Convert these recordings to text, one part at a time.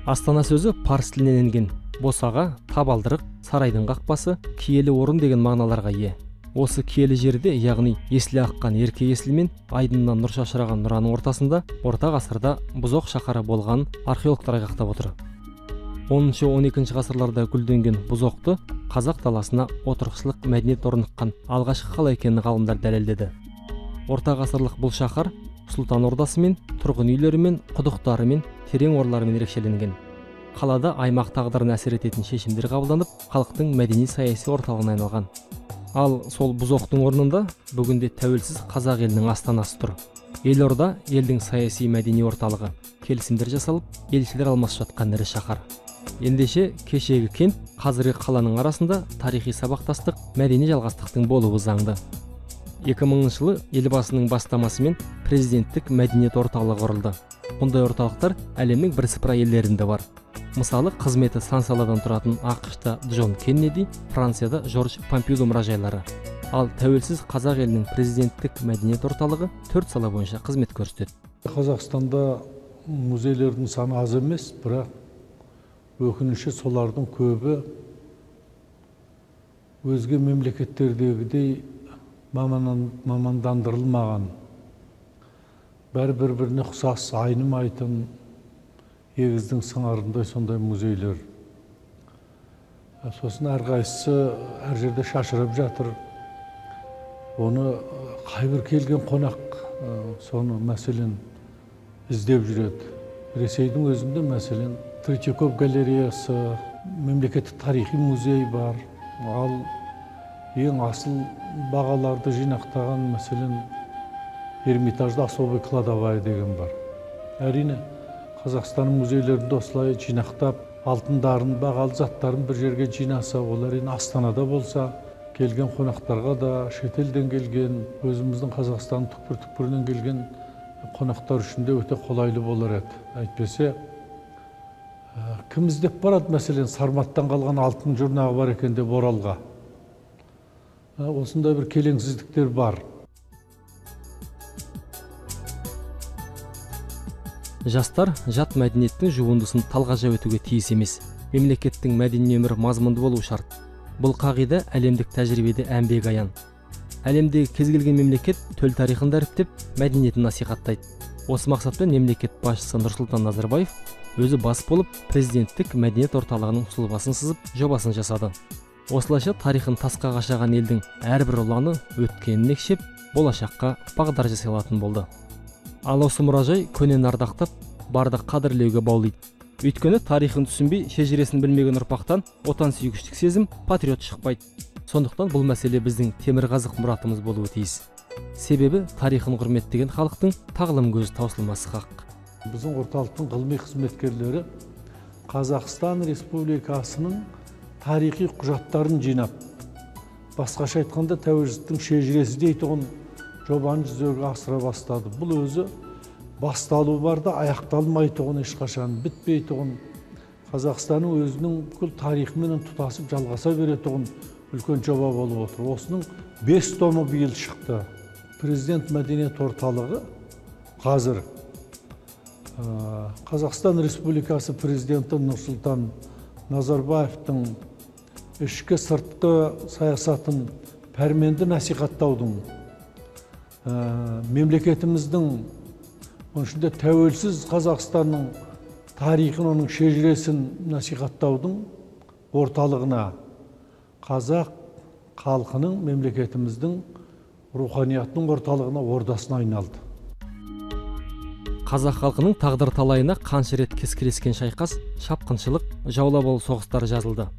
Астана сөзі парсы тілінен енген. Босаға, табалдырық, сарайдың қақпасы, киелі орын деген мағыналарға ие. Осы киелі жерде, яғни есілі аққан ерке есіл мен айдыннан нұр шашыраған нұраның ортасында орта ғасырда Бұзоқ шаһары болған археологтар айғақтап отыр. 10-12 ғасырларда гүлденген Бұзоқты қазақ даласына отырықшылық мәдениет орныққан алғашқы қала екенін ғалымдар дәлелдеді. Орта ғасырлық бұл шаһар сұлтан ордасымен, тұрғын үйлерімен, құдықтарымен, терең орларымен ерекшеленген. Қалада аймақ тағдырына әсер ететін шешімдер қабылданып, халықтың мәдени саяси орталығына айналған. Ал сол Бұзоқтың орнында бүгінде тәуелсіз қазақ елінің астанасы тұр. Елорда елдің саяси мәдени орталығы. Келісімдер жасалып, елшілер алмасып жатқан ірі шаһар. Ендеше кешегі кент қазіргі қаланың арасында тарихи сабақтастық, мәдени жалғастықтың болуы заңды. 2000 жылы елбасының бастамасымен президенттік мәдениет орталығы құрылды. Мұндай орталықтар әлемнің бірсыпыра елдерінде бар. Мысалы, қызметі сан саладан тұратын АҚШ-та Джон Кеннеди, Францияда Жорж Помпиду мұражайлары. Ал тәуелсіз қазақ елінің президенттік мәдениет орталығы 4 сала бойынша қызмет көрсетеді. Қазақстанда музейлердің саны аз емес, бірақ өкініші солардың көбі өзге мемлекеттердегідей мамандандырылмаған. Бәрі бір-біріне ұқсас, айнымайтын, егіздің сыңарындай сондай музейлер. Сосын әрқайсысы әр жерде шашырап жатыр. Оны қайбір келген қонақ соны мәселен іздеп жүреді. Ресейдің өзінде мәселен Третьяков галереясы, мемлекеттік тарихи музей бар. Ал ең асыл бағаларды жинақтаған мәселен Эрмитажда особый кладовая деген бар. Әрине, Қазақстанның музейлерінде осылай жинақтап, алтындарын, бағалы заттарын бір жерге жинаса, ол әрине Астанада болса, келген қонақтарға да, шетелден келген, өзіміздің Қазақстанның түкпір-түкпірінен келген қонақтар үшін де өте қолайлы болар еді. Әйтпесе, кім іздеп барады, мәселен, Сарматтан қалған алтын жұрнағы бар екен деп Оралға. Осындай бір келеңсіздіктер бар. Жастар жат мәдениеттің жуындысын талғажау етуге тиіс емес. Мемлекеттің мәдени өмірі мазмұнды болуы шарт. Бұл қағида әлемдік тәжірибеде әмбек аян. Әлемдегі кез келген мемлекет төл тарихын дәріптеп, мәдениетін насихаттайды. Осы мақсатпен мемлекет басшысы Нұрсұлтан Назарбаев өзі бас болып, президенттік мәдениет орталығының сұлбасын сызып, жобасын жасады. Осылайша тарихын тасқа қашаған елдің әрбір ұланы өткенін екшеп, болашаққа бағдар жасай алатын болды. Ал осы мұражай көнені ардақтап, барды қадірлеуге баулиды. Өйткені тарихын түсінбей, шежіресін білмеген ұрпақтан отансүйгіштік сезім, патриот шықпайды. Сондықтан бұл мәселе біздің темірқазық мұратымыз болуы тиіс. Себебі тарихын құрметтеген халықтың тағлым көзі таусылмасы хақ. Біздің орталықтың ғылыми қызметкерлері Қазақстан Республикасының тарихи құжаттарын жинап, басқаша айтқанда тәуелсіздіктің шежіресі дейтұғын жобаны жүзеге асыра бастады. Бұл өзі басталу бар да аяқталмайтұғын, ешқашан бітпейтұғын, Қазақстанның өзінің бүкіл тарихыменен тұтасып жалғаса беретұғын үлкен жоба болып отыр. Осының 5 томы биыл шықты. Президент мәдениет орталығы қазір Қазақстан Республикасы президенті Нұрсұлтан Назарбаевтың ішкі сыртқы саясатын пәрменді насихаттаудың, мемлекетіміздің, оның ішінде тәуелсіз Қазақстанның тарихын, оның шежіресін насихаттаудың орталығына, қазақ халқының, мемлекетіміздің руханиятының орталығына, ордасына айналды. Қазақ халқының тағдыр талайына қанша рет кескілескен шайқас, шапқыншылық, жаулап алу соғыстары жазылды.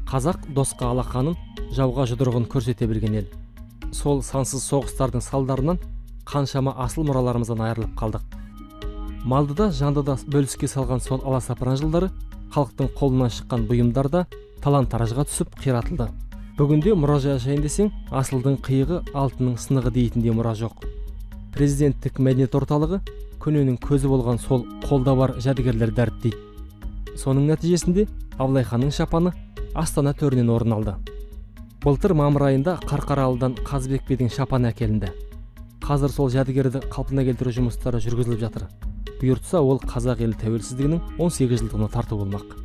Қазақ досқа алақанын, жауға жұдырығын көрсете білген ел. Сол сансыз соғыстардың салдарынан қаншама асыл мұраларымыздан айырылып қалдық. Малды да, жанды да бөліске салған сол аласапыран жылдары халықтың қолынан шыққан бұйымдар да талан-таражға түсіп қиратылды. Бүгінде мұражай ашайын десең, асылдың қиығы, алтынның сынығы дейтіндей мұра жоқ. Президенттік мәдениет орталығы көненің көзі болған сол қолда бар жәдігерлер дәріптейді. Соның нәтижесінде Абылай ханның шапаны Астана төрінен орын алды. Былтыр мамыр айында Қарқаралыдан Қазыбек бидің шапаны әкелінді. Қазір сол жәдігерді қалпына келтіру жұмыстары жүргізіліп жатыр. Бұйыртса, ол қазақ елі тәуелсіздігінің 18 жылдығына тарту болмақ.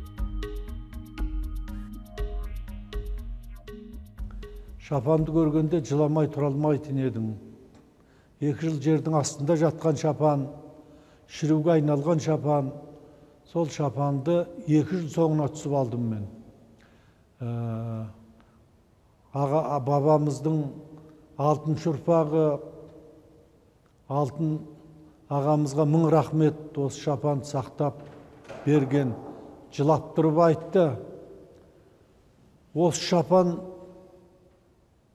Шапанды көргенде жыламай тұра алмайтын едің. 2 жыл жердің астында жатқан шапан, шіруге айналған шапан, сол шапанды 2 жыл соңына түсіп алдым мен. Аға бабамыздың алтыншы ұрпағы, алтын ағамызға мың рахмет, осы шапанды сақтап берген. Жылап тұрып айтты, осы шапан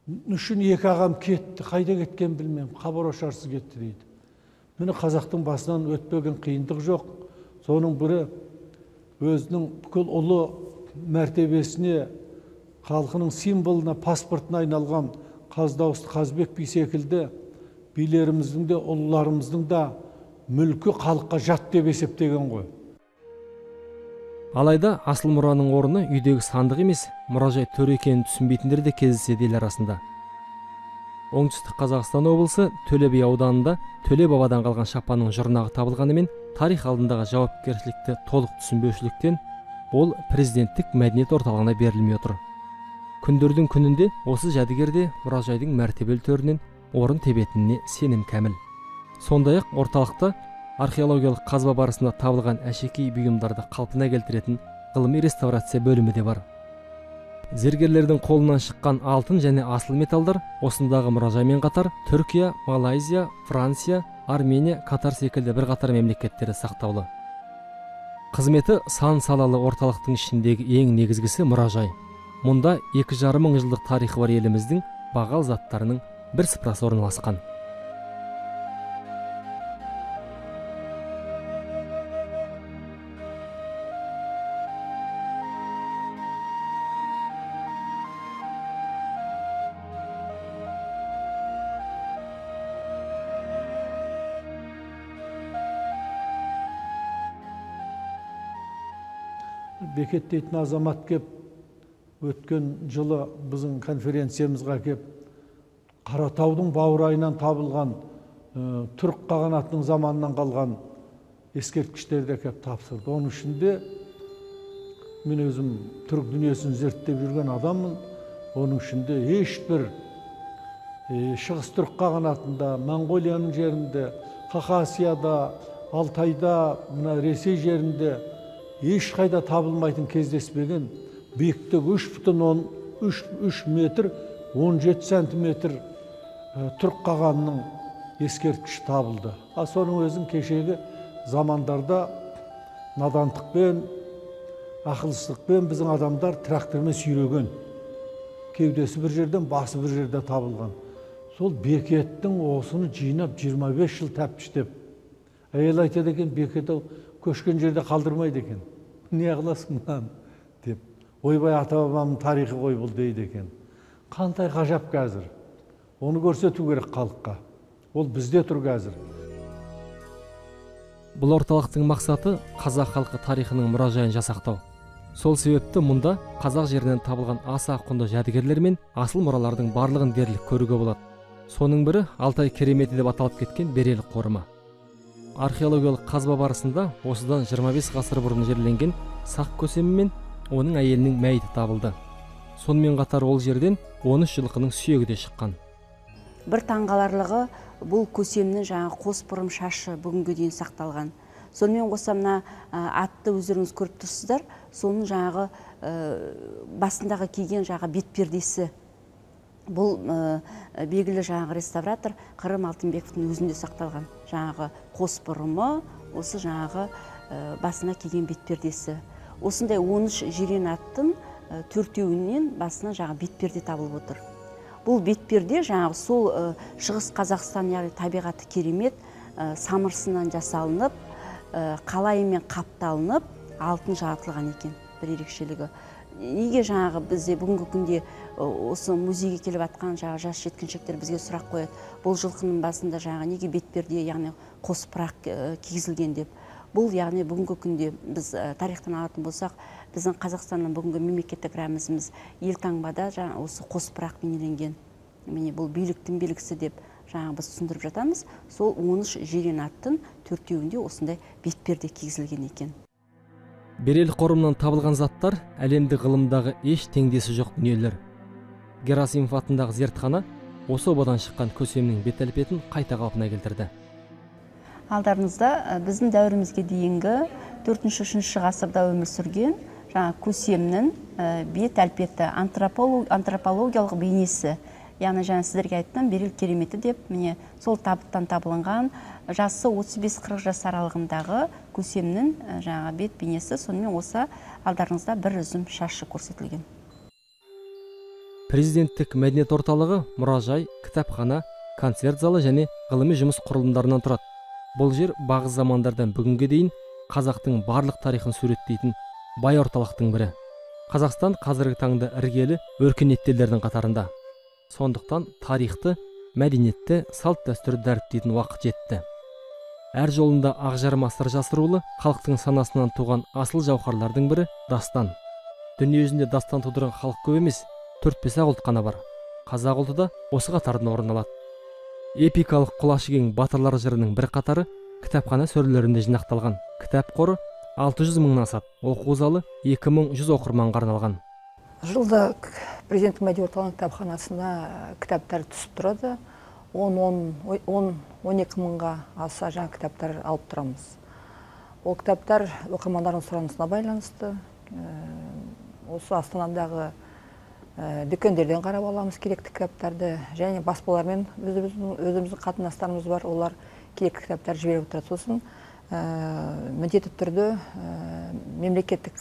үшін 2 ағам кетті, қайда кеткен білмеймін, хабар ошарсыз кетті дейді. Міне қазақтың басынан өтпеген қиындық жоқ. Соның бірі өзінің бүкіл ұлы мәртебесіне, халқының символына, паспортына айналған Қаздауысты Қазбек би секілді билеріміздің де, ұлыларымыздың да мүлкі халыққа жат деп есептеген ғой. Алайда асыл мұраның орны үйдегі сандық емес, мұражай төрі екенін түсінбейтіндер де кездеседі ел арасында. Оңтүстік Қазақстан облысы Төле би ауданында Төле бабадан қалған шапанның жұрнағы табылғанымен, тарих алдындағы жауапкершілікті толық түсінбеушіліктен ол президенттік мәдениет орталығына берілмей отыр. Күндердің күнінде осы жәдігерде мұражайдың мәртебелі төрінен орын тебетініне сенім кәміл. Сондай-ақ орталықта археологиялық қазба барысында табылған әшекей бұйымдарды қалпына келтіретін ғылыми реставрация бөлімі де бар. Зергерлердің қолынан шыққан алтын және асыл металдар осындағы мұражаймен қатар Түркия, Малайзия, Франция, Армения, Катар секілді бірқатар мемлекеттерде сақтаулы. Қызметі сан салалы орталықтың ішіндегі ең негізгісі мұражай. Мұнда 2,5 мың жылдық тарихы бар еліміздің бағалы заттарының бір сыпырасы орналасқан. Бекет дейтін азамат кеп, өткен жылы біздің конференциямызға кеп, Қаратаудың баурайынан табылған, түрік қағанатының заманынан қалған ескерткіштерді кеп тапсырды. Оның ішінде мен өзім түрік дүниесін зерттеп жүрген адаммын. Оның ішінде ешбір Шығыс түрік қағанатында, Моңғолияның жерінде, Хақасияда, Алтайда, мына Ресей жерінде ешқайда табылмайтын, кездеспеген биіктігі 3,3 метр 17 сантиметр түрік қағанының ескерткіші табылды. А соның өзін кешегі замандарда надандықпен, ақылсыздықпен біздің адамдар трактормен сүйреген. Кеудесі бір жерден, басы бір жерде табылған. Сол Бекеттің осыны жинап 25 жыл тәптіштеп. Әйел айтады екен, Бекет көшкен жерде қалдырмайды екен. Не қыласың мынаны деп. Ойбай, ата-бабамның тарихы ғой бұл дейді екен. Қандай ғажап қазір. Оны көрсету керек халыққа. Ол бізде тұр қазір. Бұл орталықтың мақсаты қазақ халқы тарихының мұражайын жасақтау. Сол себепті мұнда қазақ жерінен табылған аса құнды жәдігерлер мен асыл мұралардың барлығын дерлік көруге болады. Соның бірі Алтай кереметі деп аталып кеткен Берел қорымы. Археологиялық қазба барысында осыдан 25 ғасыр бұрын жерленген сақ көсемі мен оның әйелінің мәйіті табылды. Сонымен қатар ол жерден 13 жылқының сүйегі де шыққан. Бір таңғаларлығы, бұл көсемнің жаңа қос бұрым шашы бүгінге дейін сақталған. Сонымен қоса мына атты өздеріңіз көріп тұрсыздар, соның жаңағы басындағы киген жаңағы бетпердесі. Бұл белгілі жаңағы реставратор Қырым Алтынбековтың өзінде сақталған. Жаңағы қос бұрымы, осы жаңағы басына киген бетпердесі. Осындай 13 жирен аттың төртеуінен басына жаңағы бетперде табылып отыр. Бұл бетперде жаңағы сол Шығыс Қазақстан, яғни табиғаты керемет самырсынан жасалынып, қалайымен қапталынып, алтын жаратылған екен, бір ерекшелігі. Неге жаңағы бізде бүгінгі күнде осы музейге келіп атқан жаңағы жас жеткіншектер бізге сұрақ қояды. Бұл жылқының басында жаңағы неге бетперде, яғни қос пырақ кигізілген деп. Бұл яғни бүгінгі күнде біз тарихтан алатын болсақ, біздің Қазақстанның бүгінгі мемлекеттік рәмізіміз елтаңбада жаңа осы қос пырақ бейнеленген. Міне бұл биліктің белгісі деп жаңа біз түсіндіріп жатамыз. Сол 13 жирен аттың 4-еуінде осындай бетперде кигізілген екен. Берел қорымынан табылған заттар әлемдік ғылымдағы еш теңдесі жоқ дүниелер. Герасимов атындағы зертхана осы обадан шыққан көсемнің бет әлпетін қайта қалпына келтірді. Алдарыңызда біздің дәуірімізге дейінгі 4-3 ғасырда өмір сүрген жаңа көсемнің бет әлпеті, антропологиялық бейнесі. Яғни жаңа сіздерге айттым, Берел кереметі деп, міне сол табыттан табылынған жасы 35-40 жас аралығындағы көсемнің жаңа бет бейнесі. Сонымен осы алдарыңызда бір үзім шашы көрсетілген. Президенттік мәдениет орталығы мұражай, кітапхана, концерт залы және ғылыми жұмыс құрылымдарынан тұрады. Бұл жер бағыз замандардан бүгінге дейін қазақтың барлық тарихын суреттейтін бай орталықтың бірі. Қазақстан қазіргі таңда іргелі өркениетті елдердің қатарында. Сондықтан тарихты, мәдениетті, салт дәстүрді дәріптейтін уақыт жетті. Әр жолында ақжарма сыр жасырулы халықтың санасынан туған асыл жауһарлардың бірі дастан. Дүниежүзінде дастан тудырған халық көп емес, 4-5 ұлт қана бар. Қазақ ұлты да осы қатардан орын алады. Эпикалық құлашы кең батырлар жырының бір қатары кітапхана сөрелерінде жинақталған. Кітап қоры 600 мыңнан асады. Оқу залы 2100 оқырманға арналған. Жылда президенттік мәдениет орталығының кітапханасына кітаптар түсіп тұрады. 10-12 мыңға аса жаңа кітаптар алып тұрамыз. Ол кітаптар оқырмандардың сұранысына байланысты. Осы Астанадағы дүкендерден қарап аламыз керекті кітаптарды, және баспалармен өзіміздің қатынастарымыз бар, олар керекті кітаптар жіберіп отырады. Сосын міндетті түрде мемлекеттік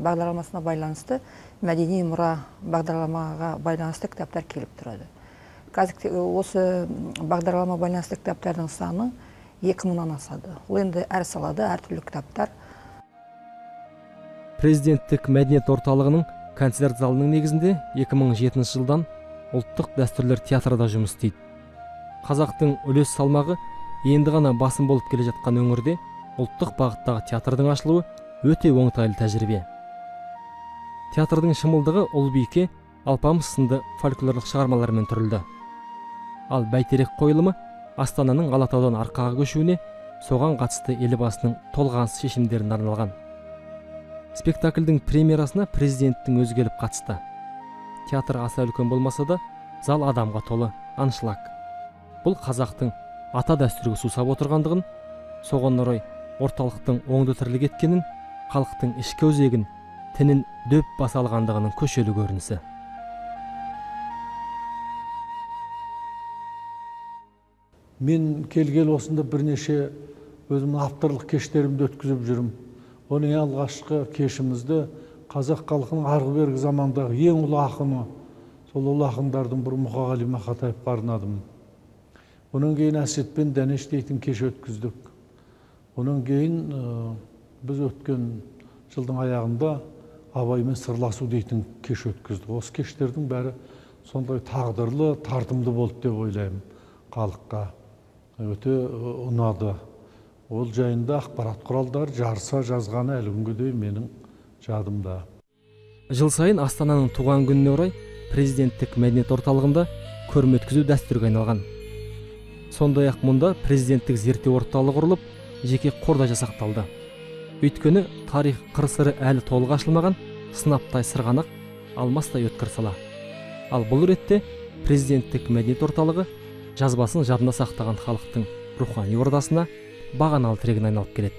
бағдарламасына байланысты, мәдени мұра бағдарламаға байланысты кітаптар келіп тұрады. Қазір осы бағдарлама байланысты кітаптардың саны 2000-нан асады. Ол енді әр салада әртүрлі кітаптар. Президенттік мәдениет орталығының концерт залының негізінде 2007 жылдан ұлттық дәстүрлер театры да жұмыс істейді. Қазақтың үлес салмағы енді ғана басым болып келе жатқан өңірде ұлттық бағыттағы театрдың ашылуы өте оңтайлы тәжірибе. Театрдың шымылдығы Ұлбике, Алпамыс сынды фольклорлық шығармалармен түрілді. Ал Бәйтерек қойылымы Астананың Алатаудан Арқаға көшуіне, соған қатысты елбасының толғаныс шешімдеріне арналған. Спектакльдің премьерасына президенттің өзі келіп қатысты. Театр аса үлкен болмаса да, зал адамға толы, аншлаг. Бұл қазақтың ата дәстүрге сусап отырғандығын, соған орай орталықтың оңды тірлік еткенін, халықтың ішкі өзегін, тінін дөп баса алғандығының көшелі көрінісі. Мен келгелі осында бірнеше өзімнің авторлық кештерімді өткізіп жүрмін. Оның алғашқы кешімізді қазақ халқының арғы-бергі замандағы ең ұлы ақыны, сол ұлы ақындардың бірі Мұқағали Мақатаевқа арнадым. Онан кейін Әсет пен Дәнеш дейтін кеш өткіздік. Онан кейін біз өткен жылдың аяғында Абаймен сырласу дейтін кеш өткіздік. Осы кештердің бәрі сондай тағдырлы, тартымды болды деп ойлаймын. Халыққа өте ұнады. Ол жайында ақпарат құралдары жарыса жазғаны әлі күнге дейін менің жадымда. Жыл сайын Астананың туған күніне орай президенттік мәдениет орталығында көрме өткізу дәстүрге айналған. Сондай-ақ мұнда президенттік зерттеу орталығы құрылып, жеке қор да жасақталды. Өйткені тарих қыр-сыры әлі толық ашылмаған, сынаптай сырғанақ, алмастай өткір сала. Ал бұл ретте президенттік мәдениет орталығы жазбасын жадында сақтаған халықтың рухани ордасына бағаналы тірегіне айналып келеді.